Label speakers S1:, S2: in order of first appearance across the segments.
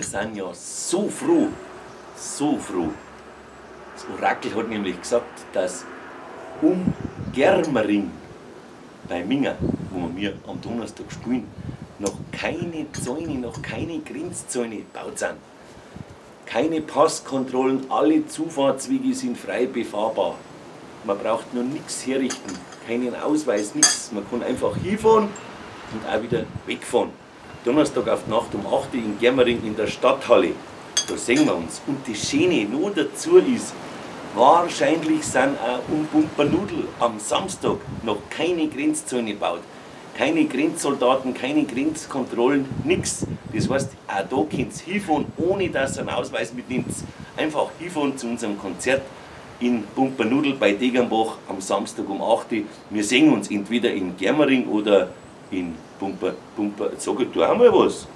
S1: sind ja so froh, so froh. Das Orakel hat nämlich gesagt, dass um Germering bei Minga, wo wir am Donnerstag spielen, noch keine Zäune, noch keine Grenzzäune gebaut sind. Keine Passkontrollen, alle Zufahrtswege sind frei befahrbar. Man braucht nur nichts herrichten, keinen Ausweis, nichts. Man kann einfach hinfahren und auch wieder wegfahren. Donnerstag auf die Nacht um 8 Uhr in Germering in der Stadthalle. Da sehen wir uns. Und das Schöne noch dazu ist, wahrscheinlich sind auch um Pumpernuddel am Samstag noch keine Grenzzäune gebaut. Keine Grenzsoldaten, keine Grenzkontrollen, nix. Das heißt, auch da könnt ihr hinfahren, ohne dass ihr einen Ausweis mitnimmt. Einfach hinfahren zu unserem Konzert in Pumpernuddel bei Degernbach am Samstag um 8 Uhr. Wir sehen uns entweder in Germering oder in Pumper. Sag ich, du auch mal was.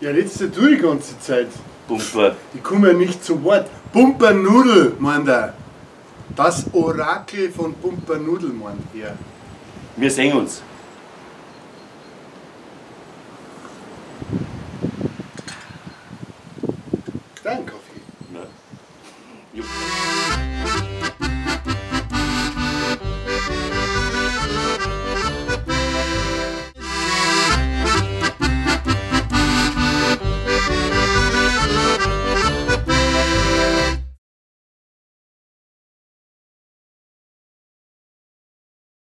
S2: Ja, letzte du die ganze Zeit.
S1: Pumper.
S2: Ich komme ja nicht zu Wort. Pumpernuddel, meint er. Das Orakel von Pumpernuddel, meint er.
S1: Wir sehen uns.
S2: Danke.